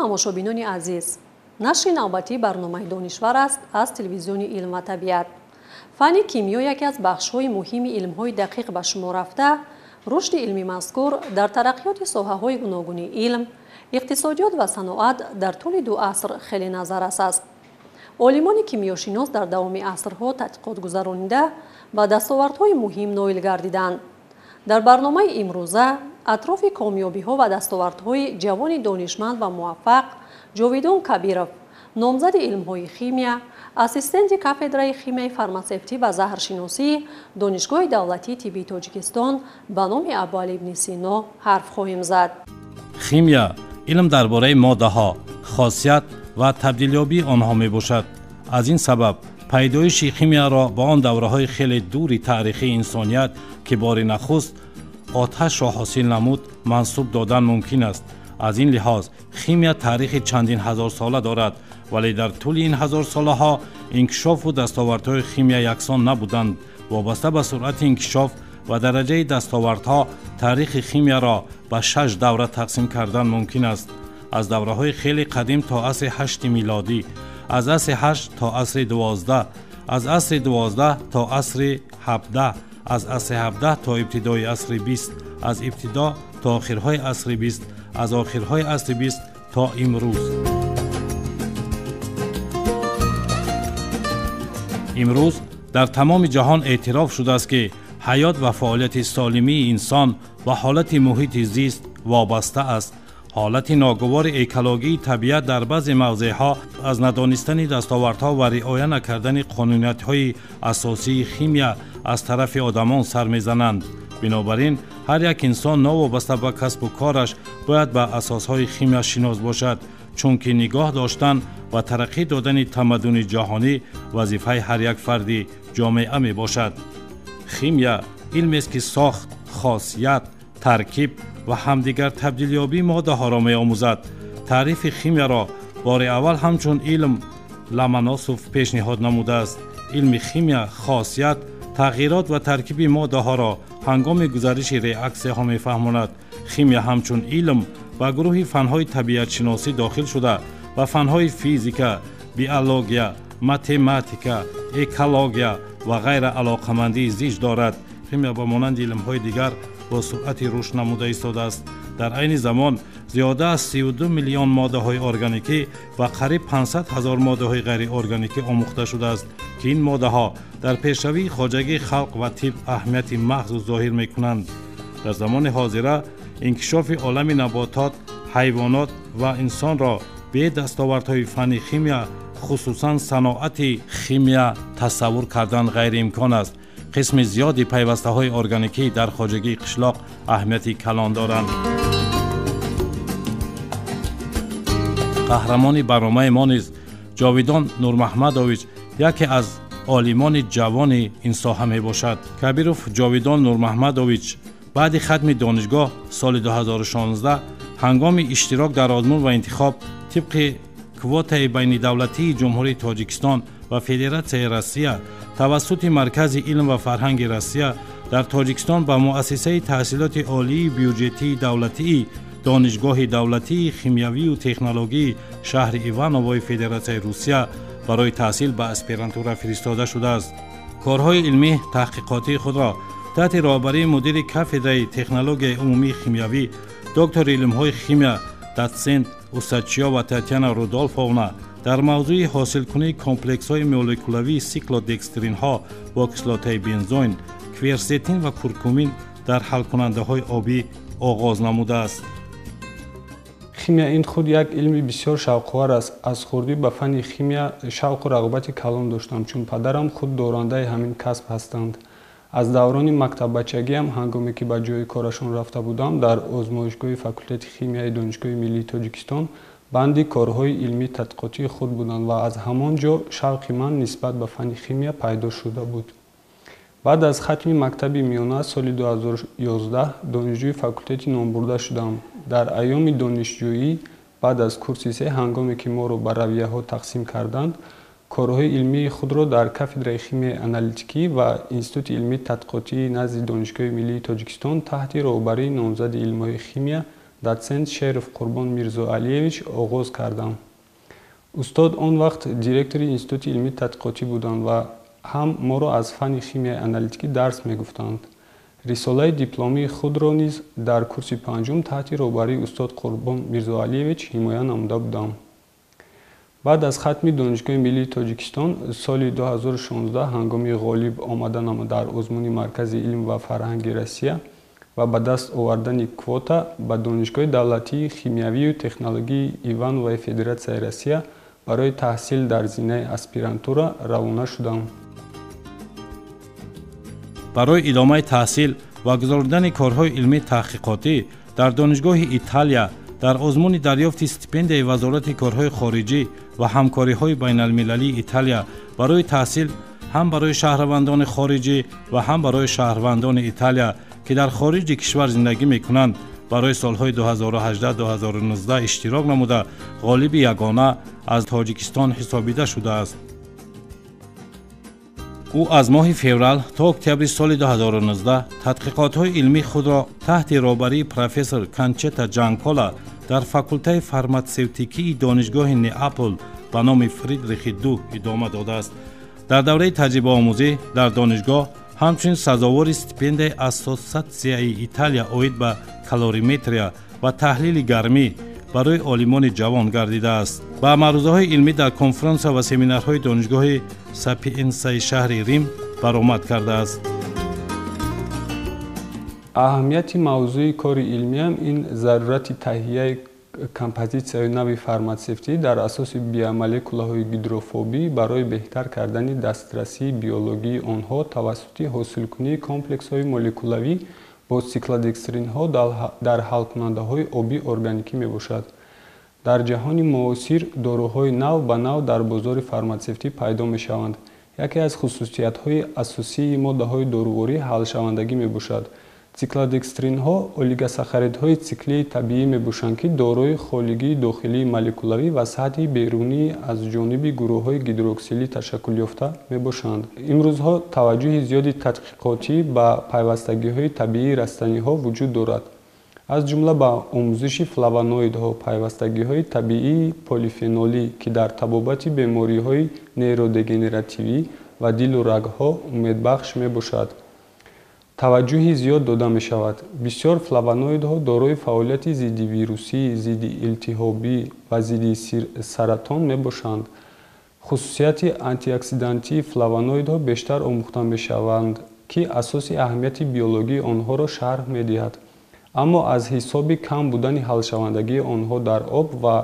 Тамошобинони азиз, нашри навбатии барномаи Донишвар аст аз телевизиони Илм ва табиат. Фанни кимиё яке аз бахшҳои муҳими илмҳои дақиқ ба шумор рафта, рушди илми мазкур дар тараққиёти соҳаҳои гуногуни илм, иқтисодиёт ва саноат дар тӯли 2 аср хеле назаррас аст. Олимони кимиёшинос дар давоми асрҳо тадқиқот гузаронида ба дастовардҳои муҳим ноил гардиданд. Дар барномаи имрӯза атрофи комёбиҳо ва дастовардҳои ҷавони донишманд ва муваффақ Ҷовидон Кабиров, номзади илмҳои химия, ассистенти кафедраи химияи фармасевтӣ ва заҳршиносии Донишгоҳи давлатии тиббии Тоҷикистон ба номи Абуалӣ ибни Сино ҳарф хоҳем зад. Химия илм дар бораи моддаҳо, хосият ва табдилёбии онҳо мебошад. Аз ин сабаб пайдоиши химияро ба он давраҳои хеле дури таърихии инсоният, ки бори нахуст оташро ҳосил намуд, мансуб додан мумкин аст. Аз ин лиҳоз химия таърихи чандин ҳазорсола дорад, вале дар тӯли ин ҳазорсолаҳо инкишофу дастовардҳои химия яксон набуданд. Вобаста ба суръати инкишоф ва дараҷаи дастовардҳо таърихи химияро ба 6 давра тақсим кардан мумкин аст. Аз давраҳои хеле қадим то асри 8 милодӣ, аз асри 8 то асри 12, аз асри 12 то асри 17, аз асри 17 то ибтидои асри 20, аз ибтидо то охирҳои асри 20, аз охирҳои асри 20 то имрӯз. Имрӯз дар тамоми ҷаҳон эътироф шудааст, ки ҳаёт ва фаъолияти солимии инсон ба ҳолати муҳити зист вобаста аст. Ҳолати ногувори экологии табиат дар баъзе мавзеъҳо аз надонистани дастовардҳо ва риоя накардани қонуниятҳои асосии химия аз тарафи одамон сар мезананд. Бинобар ин ҳар як инсон новобаста ба касбу кораш бояд ба асосҳои химия шинос бошад, чунки нигоҳ доштан ва тараққӣ додани тамаддуни ҷаҳонӣ вазифаи ҳар як фарди ҷомеа мебошад. Химия илмест, ки сохт, хосият, таркиб ва ҳамдигар табдилёбии моддаҳоро меомӯзад. Таърифи химияро бори аввал ҳамчун илм Ломоносов пешниҳод намудааст. Илми химия хосият, тағйирот ва таркиби моддаҳоро ҳангоми гузариши реаксияҳо мефаҳмонад. Химия ҳамчун илм ба гурӯҳи фанҳои табиатшиносӣ дохил шуда ба фанҳои физика, биология, математика, экология ва ғайра алоқамандии зич дорад. Химия ба монанди илмҳои дигар бо суръати рушд намуда истодааст. Дар айни замон зиёда аз 32 миллион моддаҳои органикӣ ва қариб 500 ҳазор моддаҳои ғайриорганикӣ омӯхта шудааст, ки ин моддаҳо дар пешравии хоҷагии халқ ва тиб аҳамияти махсус зоҳир мекунанд. Дар замони ҳозира инкишофи олами наботот, ҳайвонот ва инсонро бе дастовардҳои фанни химия, хусусан саноати химия, тасаввур кардан ғайриимкон аст. Қисми зиёди пайвастаҳои органикӣ дар хоҷагии қишлоқ аҳамияти калон доранд. Қаҳрамони барномаи мо низ Ҷовидон Нурмаҳмадович яке аз олимони ҷавони ин соҳа мебошад. Кабиров Ҷовидон Нурмаҳмадович баъди хатми донишгоҳ соли 2016 ҳангоми иштирок дар озмун ва интихоб тибқи квотаи байнидавлатии Ҷумҳурии Тоҷикистон ва Федератсияи Россия тавассути Маркази илм ва фарҳанги Россия дар Тоҷикистон ба муассисаи таҳсилоти олии бюҷетии давлатии Донишгоҳи давлатии химиявию технологии шаҳри Ивановои Федератсияи Русия барои таҳсил ба аспирантура фиристода шудааст. Корҳои илмӣ таҳқиқотии худро таҳти роҳбарии мудири кафедраи технологияи умумии химиявӣ, доктори илмҳои химия, дотсент Усачёва Татьяна Рудолфовна дар мавзӯи ҳосилкунии комплексҳои молекулавии сиклодекстринҳо бо кислотаи бензоин, кверсетин ва куркумин дар ҳалкунандаҳои обӣ оғоз намудааст. Химия ин худ як илми бисёр шавқовар аст. Аз хурдӣ ба фанни химия шавқу рағбати калон доштам, чун падарам худ дорандаи ҳамин касб ҳастанд. Аз даврони мактаббачагиам ҳангоме ки ба ҷои корашон рафта будам, дар озмоишгоҳи факултети химияи Донишгоҳи миллии Тоҷикистон банди корҳои илмии тадқиқотии худ буданд ва аз ҳамон ҷо шавқи ман нисбат ба фанни химия пайдо шуда буд. Баъд аз хатми мактаби миёна соли 2011 донишҷӯи факултети номбурда шудам. Дар айёми донишҷӯӣ баъд аз курси се ҳангоме ки моро ба равияҳо тақсим карданд, корҳои илмии худро дар кафедраи химияи аналитикӣ ва Институти илмии тадқиқотии назди Донишгоҳи миллии Тоҷикистон таҳти роҳбарии номзади илмҳои химия, Дотсент Шеров Қурбон Мирзоалиевич оғоз кардам. Устод он вақт директори Институти илмии тадқиқотӣ буданд ва ҳам моро аз фанни химияи аналитикӣ дарс мегуфтанд. Рисолаи дипломии худро низ дар курси панҷум таҳти роҳбарии устод Қурбон Мирзоалиевич ҳимоя намуда будам. Баъд аз хатми Донишгоҳи миллии Тоҷикистон соли 2016 ҳангоми ғолиб омаданам дар озмуни Маркази илм ва фарҳанги Россия ва ба даст овардани квота ба Донишгоҳи давлатии химиявию технологии Ивановаи Федератсияи Россия барои таҳсил дар зинаи аспирантура равона шудам. Барои идомаи таҳсил ва гузарондани корҳои илмии таҳқиқотӣ дар Донишгоҳи Италия дар озмуни дарёфти стипендияи Вазорати корҳои хориҷӣ ва ҳамкориҳои байналмилалии Италия барои таҳсил ҳам барои шаҳрвандони хориҷӣ ва ҳам барои шаҳрвандони Италия, ки дар хориҷи кишвар зиндагӣ мекунанд, барои солҳои 2018-2019 иштирок намуда, ғолиби ягона аз Тоҷикистон ҳисобида шудааст. Ӯ аз моҳи феврал то октябри соли 2019 тадқиқотҳои илмии худро таҳти роҳбарии профессор Кончета Ҷанкола дар факултаи фарматсевтикии Донишгоҳи Неапол ба номи Фридрихи Ду идома додааст. Дар давраи таҷрибаомӯзӣ дар донишгоҳ ҳамчунин сазовори стипендияи Ассотсиатсияи Италия оид ба калориметрия ва таҳлили гармӣ барои олимони ҷавон гардидааст. Ба маърузаҳои илмӣ дар конференсия ва семинарҳои Донишгоҳи Сапиенсаи шаҳри Рим баромад кардааст. Аҳамияти мавзӯи кори илмиам ин зарурати таҳияи композитсияи нави фарматсевтӣ дар асоси биомолекулаҳои гидрофобӣ барои беҳтар кардани дастрасии биологии онҳо тавассути ҳосилкунии комплексҳои молекулавӣ бо сиклодекстринҳо дар ҳалкунандаҳои обии органикӣ мебошад. Дар ҷаҳони муосир доруҳои нав ба нав дар бозори фарматсевтӣ пайдо мешаванд. Яке аз хусусиятҳои асосии моддаҳои доруворӣ ҳалшавандагӣ мебошад. Циклодекстринҳо олигосахаридҳои циклии табиӣ мебошанд, ки дорои холигии дохилии молекулавӣ ва сатҳи берунии аз ҷониби гурӯҳҳои гидроксилӣ ташаккулёфта мебошанд. Имрӯзҳо таваҷҷӯҳи зиёди тадқиқотӣ ба пайвастагиҳои табиии растаниҳо вуҷуд дорад, аз ҷумла ба омӯзиши флавоноидҳо, пайвастагиҳои табиии полифенолӣ, ки дар табобати бемориҳои нейродегенеративӣ ва дилу рагҳо умедбахш мебошад. Таваҷҷӯҳи зиёд дода мешавад. Бисёр флавоноидҳо дорои фаъолияти зиддивирусӣ, зиддиилтиҳобӣ ва зидди саратон мебошанд. Хусусияти антиоксидантии флавоноидҳо бештар омӯхта мешаванд, ки асоси аҳамияти биологии онҳоро шарҳ медиҳад. Аммо аз ҳисоби кам будани ҳалшавандагии онҳо дар об ва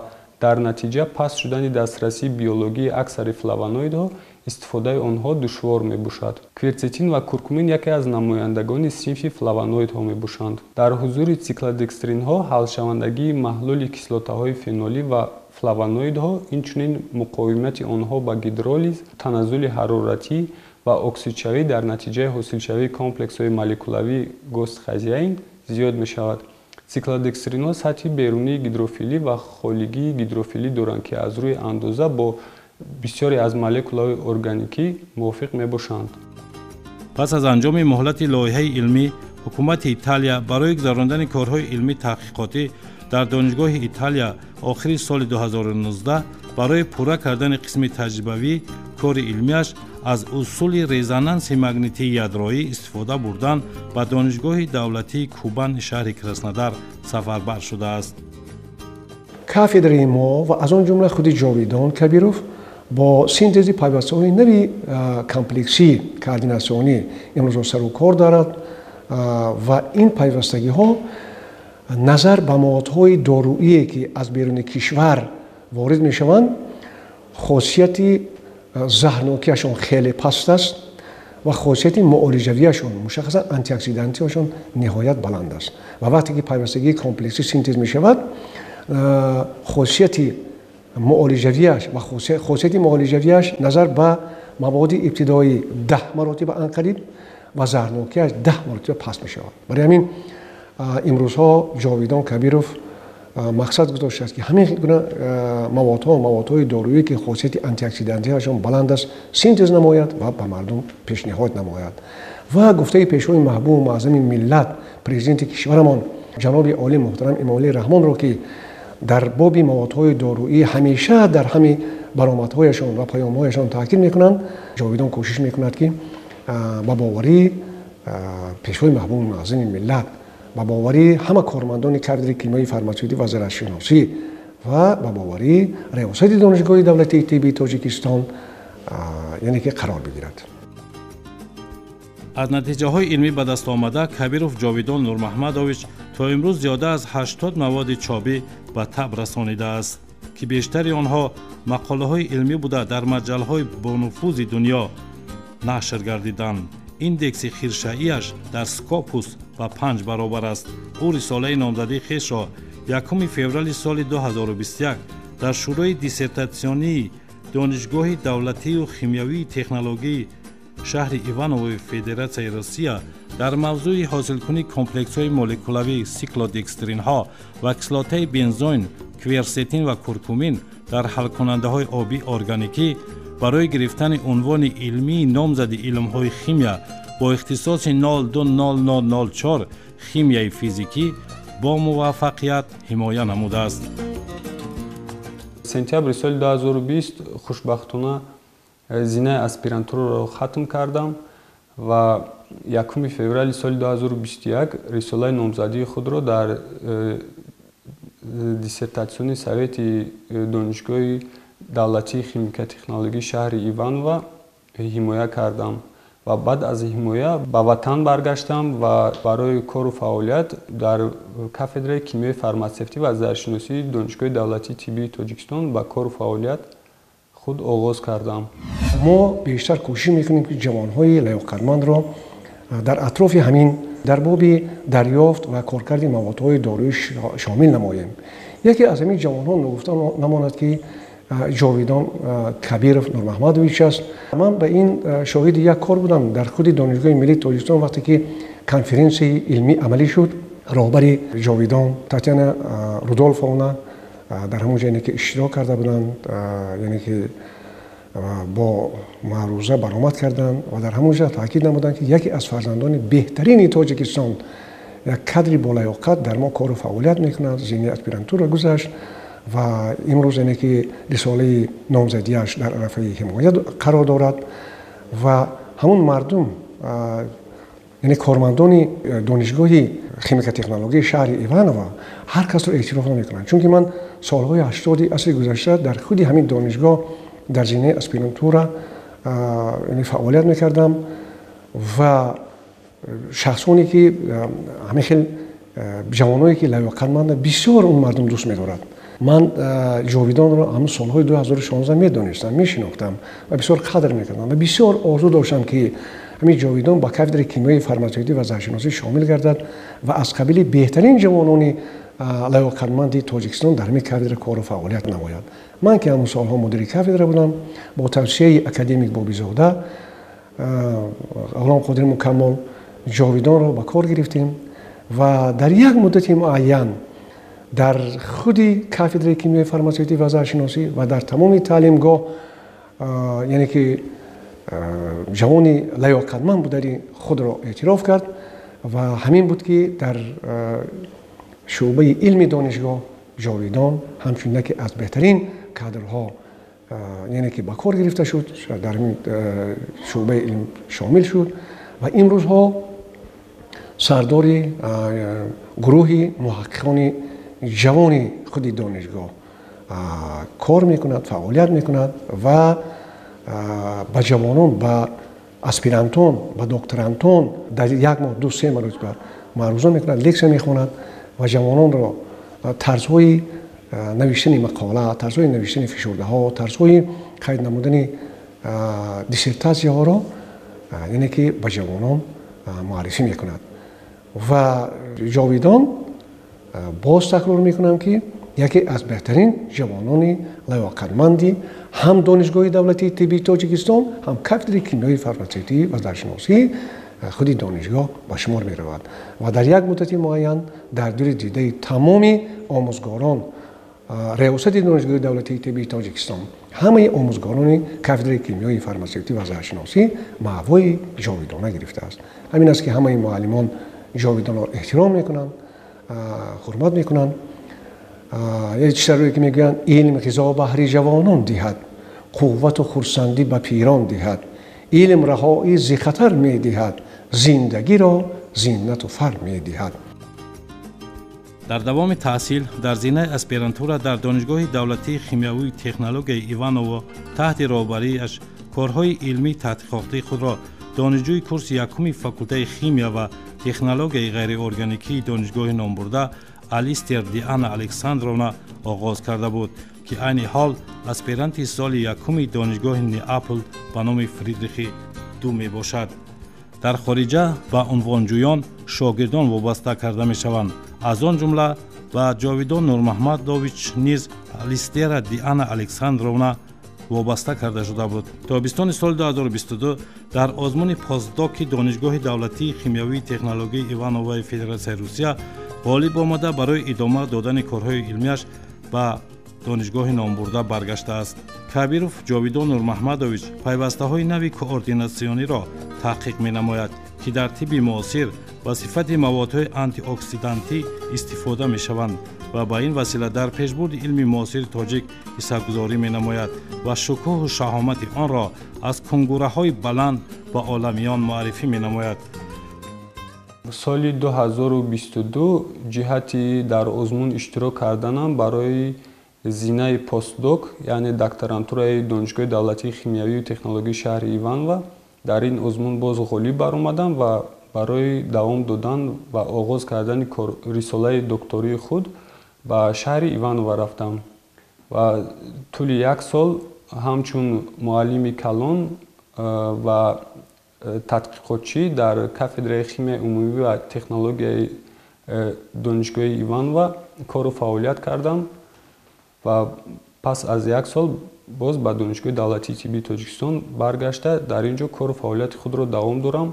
дар натиҷа паст шудани дастрасии биологии аксари флавоноидҳо истифодаи онҳо душвор мебошад. Кверцетин ва куркумин яке аз намояндагони синфи флавоноидҳо мебошанд. Дар ҳузури циклодекстринҳо ҳалшавандагии маҳлули кислотаҳои фенолӣ ва флавоноидҳо, инчунин муқовимати онҳо ба гидролиз, таназзули ҳароратӣ ва оксидшавӣ дар натиҷаи ҳосилшавии комплексҳои молекулавии гостхазияин зиёд мешавад. Циклодекстринҳо сатҳи берунии гидрофилӣ ва холигии гидрофилӣ доранд, ки аз рӯи андоза бо бисёре аз молекулаҳои органикӣ мувофиқ мебошанд. Пас аз анҷоми муҳлати лоиҳаи илмӣ ҳукумати Италия барои гузарондани корҳои илмии таҳқиқотӣ дар Донишгоҳи Италия охири соли 2019 барои пурра кардани қисми таҷрибавӣ кори илмиаш аз усули резонанси магнитии ядроӣ истифода бурдан ба Донишгоҳи давлатии Кубани шаҳри Краснодар сафарбар шудааст. Кафедраи мо ва аз он ҷумла худи Ҷовидон Кабиров бо синтези пайвастаҳои нави комплексӣ координатсионӣ имрӯзо сару кор дорад ва ин пайвастагиҳо назар ба маводҳои доруие, ки аз беруни кишвар ворид мешаванд, хосияти заҳрнокиашон хеле паст аст ва хосияти муолиҷавиашон, мушаххасан антиоксидантиашон ниҳоят баланд аст. Ва вақте ки пайвастагии комплексӣ синтез мешавад, хосияти муолиҷавиаш ва хосияти муолиҷавиаш назар ба маводи ибтидоӣ 10 маротиба анқариб ва заҳрнокиаш 10 маротиба паст мешавад. Барои ҳамин имрӯзҳо Ҷовидон Кабиров мақсад гузоштааст, ки ҳамин гуна маводҳо, маводҳои доруӣ, ки хосияти антиоксидантиашон баланд аст, синтез намояд ва ба мардум пешниҳод намояд. Ва гуфтаи пешвои маҳбубу муаззами миллат, президенти кишварамон Ҷаноби олӣ муҳтарам Эмомалӣ Раҳмонро, ки дар боби маводҳои доруӣ ҳамеша дар ҳамин баромадҳояшон ва паёмҳояшон таъкид мекунанд, Ҷовидон кӯшиш мекунад, ки ба боварии пешвои маҳбуби муаззами миллат, ба боварии ҳама кормандони кафедраи кимиёи фарматсевтӣ ва зараршиносӣ ва ба боварии риёсати Донишгоҳи давлатии тиббии Тоҷикистон, яъне ки қарор бигирад. Аз натиҷаҳои илмӣ ба даст омада Кабиров Ҷовидон Нурмаҳмадович то имрӯз зиёда аз 80 маводи чобӣ ба таб расонидааст, ки бештари онҳо мақолаҳои илмӣ буда, дар маҷаллаҳои бонуфузи дунё нашр гардиданд. Индекси хиршаияш дар Скопус ба 5 баробар аст. Ӯ рисолаи номзадии хешро 1 феврали соли 2021 дар Шӯрои диссертатсионии Донишгоҳи давлатию химиявии технологии шаҳри Ивановои Федератсияи Россия дар мавзӯи ҳосилкунии комплексҳои молекулавии сиклодекстринҳо ва кислотаи бензоин, кверсетин ва куркумин дар ҳалкунандаҳои обии органикӣ барои гирифтани унвони илмии номзади илмҳои химия бо ихтисоси 020004 химияи физикӣ бо муваффақият ҳимоя намудааст. Сентябри соли 2020 хушбахтона зинаи аспирантураро хатм кардам ва 1 феврали соли 2021 рисолаи номзадии худро дар диссертатсиони совети Донишгоҳи давлатии химика-технологии шаҳри Иваново ҳимоя кардам ва баъд аз ҳимоя ба ватан баргаштам ва барои кору фаъолият дар кафедраи кимиёи фарматсевтӣ ва зараршиносии Донишгоҳи давлатии тиббии Тоҷикистон ба кору фаъолият худ оғоз кардам. Мо бештар кӯшиш мекунем, ки ҷавонҳои лаёқатмандро дар атрофи ҳамин дар боби дарёфт ва коркарди маводҳои доруӣ шомил намоем. Яке аз ҳамин ҷавонҳо ногуфта намонад, ки Ҷовидон Кабиров Нурмаҳмадович аст. Ман ба ин шоҳиди як кор будам дар худи Донишгоҳи миллии Тоҷикистон, вақте ки конференсияи илмӣ амалӣ шуд, роҳбари Ҷовидон Татьяна Рудолфовна дар ҳамон ҷо ки иштирок карда буданд, яъне ки бо маъруза баромад карданд ва дар ҳамон ҷо таъкид намуданд, ки яке аз фарзандони беҳтарини Тоҷикистон, як кадри болаёқат дар мо кору фаъолият мекунад, зинаи аспирантура гузашт ва имрӯз яъне ки рисолаи номзадиаш дар арафаи ҳимоя қарор дорад. Ва ҳамон мардум, яъне кормандони Донишгоҳи химика-технологияи шаҳри Иваново, ҳар касро эътироф намекунанд, чунки ман солҳои 80-и асри гузашта дар худи ҳамин донишгоҳ дар зинаи аспирантура фаъолият мекардам ва шахсоне ки ҳамин хел ҷавоное ки лаёқатманда, бисёр он мардум дӯст медорад. Ман Ҷовидонро ҳамун солҳои 2016 медонистам, мешинохтам ва бисёр қадр мекардам ва бисёр орзу доштам, ки ҳамин Ҷовидон ба кафедраи кимиёи фарматсевтӣ ва зараршиносӣ шомил гардад ва аз қабили беҳтарин ҷавонони лаёқатманди Тоҷикистон дар ҳамин кафедра кору фаъолият намояд. Ман ки ҳамун солҳо мудири кафедра будам, бо тавсияи академик Бобизода Ғулом Қодир Мукаммол Ҷовидонро ба кор гирифтем ва дар як муддати муайян дар худи кафедраи кимиёи фарматсевтӣ ва зараршиносӣ ва дар тамоми таълимгоҳ, яъне ки ҷавони лаёқатманд будани худро эътироф кард. Ва ҳамин буд, ки дар шӯъбаи илми донишгоҳ Ҷовидон ҳамчун яке аз беҳтарин кадрҳо, яъне ки ба кор гирифта шуд, дар ҳамин шӯъбаи илм шомил шуд ва имрӯзҳо сардори гурӯҳи муҳаққиқони ҷавони худи донишгоҳ кор мекунад, фаъолият мекунад ва ба ҷавонон, ба аспирантон, ба докторантон дар як моҳ 2-3 маротиба маъруза мекунад, лексия мехонад ва ҷавононро тарзҳои навиштани мақола, тарзҳои навиштани фишурдаҳо, тарзҳои қайд намудани диссертатсияҳоро, яъне ки ба ҷавонон муаррифӣ мекунад. Ва Ҷовидон, боз такрор мекунам, ки яке аз беҳтарин ҷавонони лаёқатманди ҳам Донишгоҳи давлатии тиббии Тоҷикистон, ҳам кафедраи кимиёи фарматсевтӣ ва зараршиносии худи донишгоҳ ба шумор меравад ва дар як муддати муайян дар дури дидаи тамоми омӯзгорон, риёсати Донишгоҳи давлатии тиббии Тоҷикистон, ҳамаи омӯзгорони кафедраи кимиёи фарматсевтӣ ва зараршиносӣ маъвои ҷовидона гирифтааст. Ҳамин аст, ки ҳамаи муаллимон Ҷовидонро эҳтиром мекунанд. ҳурмат мекунанд. Як чизеро ки мегӯянд, илм ғизо баҳри ҷавонон диҳад, қуввату хурсандӣ ба пирон диҳад, илм раҳоӣ зи хатар медиҳад, зиндагиро зинату фар медиҳад. Дар давоми таҳсил дар зинаи аспирантура дар Донишгоҳи давлатии химиявию технологияи Иваново таҳти роҳбарияш корҳои илмии таҳқиқотии худро донишҷӯи курси якуми факултаи химия ва технологияи ғайриорганикии донишгоҳи номбурда Алистер Диана Александровна оғоз карда буд, ки айни ҳол аспиранти соли якуми донишгоҳи Неапл ба номи Фридрихи Ду мебошад. Дар хориҷа ба унвонҷӯён шогирдон вобаста карда мешаванд. Аз он ҷумла ба Ҷовидон Нурмаҳмадович низ Алистера Диана Александровна вобаста карда шуда буд. Тобистони соли 2022 дар озмуни постдоки Донишгоҳи давлатии химиявии технологияи Ивановаи Федератсияи Русия ғолиб омада, барои идома додани корҳои илмияш ба донишгоҳи номбурда баргаштааст. Кабиров Ҷовидон Нурмаҳмадович пайвастаҳои нави координатсиониро таҳқиқ менамояд, ки дар тибби муосир ба сифати маводҳои антиоксидантӣ истифода мешаванд ва ба ин васила дар пешбурди илми муосири тоҷик ҳиссагузорӣ менамояд ва шукӯҳу шаҳомати онро аз кунгураҳои баланд ба оламиён муаррифӣ менамояд. Соли 2022 ҷиҳати дар озмун иштирок карданам барои зинаи постдок, яъне докторантураи Донишгоҳи давлатии химиявию технологияи шаҳри Иванова, дар ин озмун боз ғолиб баромадам ва барои давом додан ва оғоз кардани рисолаи доктории худ ба шаҳри Иванова рафтам ва тӯли як сол ҳамчун муаллими калон ва тадқиқотчӣ дар кафедраи химияи умумӣ ва технологияи Донишгоҳи Иванова кору фаъолият кардам ва пас аз як сол боз ба Донишгоҳи давлатии тиббии Тоҷикистон баргашта, дар ин ҷо кору фаъолияти худро давом дорам.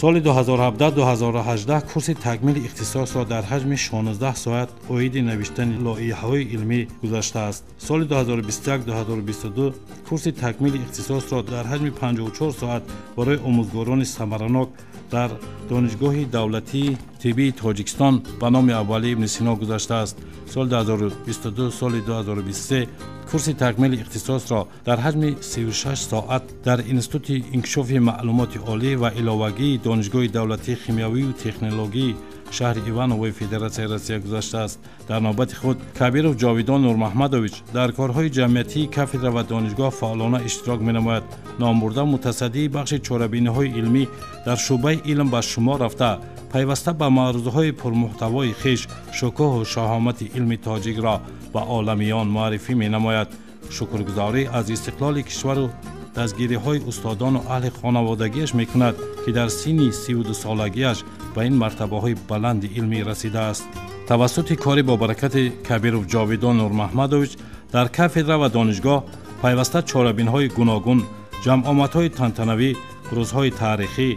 Соли 2017-2018 курси такмили ихтисосро дар ҳаҷми 16 соат оиди навиштани лоиҳаҳои илмӣ гузаштааст. Соли 2021-2022 курси такмили ихтисосро дар ҳаҷми 54 соат барои омӯзгорони самаранок дар Донишгоҳи давлатии тиббии Тоҷикистон ба номи Абуалӣ ибни Сино гузаштааст. Соли 2022, соли 2023 курси такмили ихтисосро дар ҳаҷми 36 соат дар Институти инкишофи маълумоти олӣ ва иловагии Донишгоҳи давлатии химиявию технологии шаҳри Ивановои Федератсияи Россия гузаштааст. Дар навбати худ Кабиров Ҷовидон Нурмаҳмадович дар корҳои ҷамъиятии кафедра ва донишгоҳ фаъолона иштирок менамояд. Номбурда мутасаддии бахши чорабиниҳои илмӣ дар шӯъбаи илм ба шумор рафта, пайваста ба маърузаҳои пурмуҳтавои хеш шукӯҳу шаҳомати илми тоҷикро ба оламиён муаррифӣ менамояд. Шукргузорӣ аз истиқлоли кишвару дастгириҳои устодону аҳли хонаводагиаш мекунад, ки дар синни 32 солагиаш ба ин мартабаҳои баланди илмӣ расидааст. Тавассути кори бобаракати Кабиров Ҷовидон Нурмаҳмадович дар кафедра ва донишгоҳ пайваста чорабинҳои гуногун, ҷамъомадҳои тантанавӣ, рӯзҳои таърихӣ,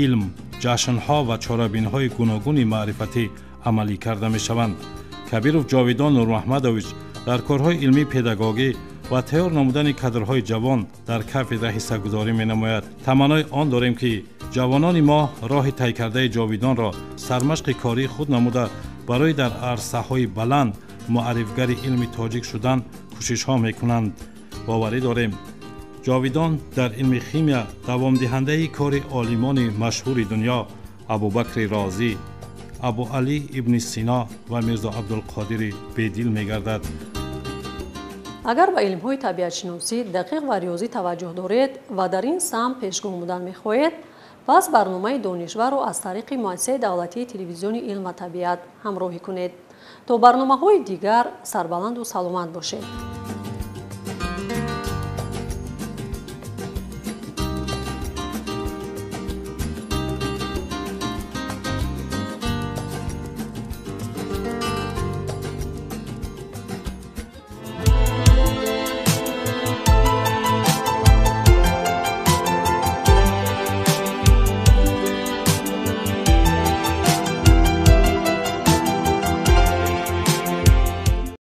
илм, ҷашнҳо ва чорабинҳои гуногуни маърифатӣ амалӣ карда мешаванд. Кабиров Ҷовидон Нурмаҳмадович дар корҳои илмии педагогӣ ва тайёр намудани кадрҳои ҷавон дар кафедра ҳиссагузорӣ менамояд. Таманнои он дорем, ки ҷавонони мо роҳи тай кардаи Ҷовидонро сармашқи кории худ намуда, барои дар арсаҳои баланд муаррифгари илми тоҷик шудан кӯшишҳо мекунанд. Боварӣ дорем, Ҷовидон дар илми химия давомдиҳандаи кори олимони машҳури дунё Абубакри Розӣ, Абуалӣ ибни Сино ва Мирзо Абдулқодири Бедил мегардад. Агар ба илмҳои табиатшиносӣ, дақиқ ва риёзӣ таваҷҷӯҳ доред ва дар ин самт пешгом будан мехоҳед, пас барномаи Донишварро аз тариқи Муассисаи давлатии телевизиони илм ва табиат ҳамроҳӣ кунед. То барномаҳои дигар сарбаланду саломат бошед.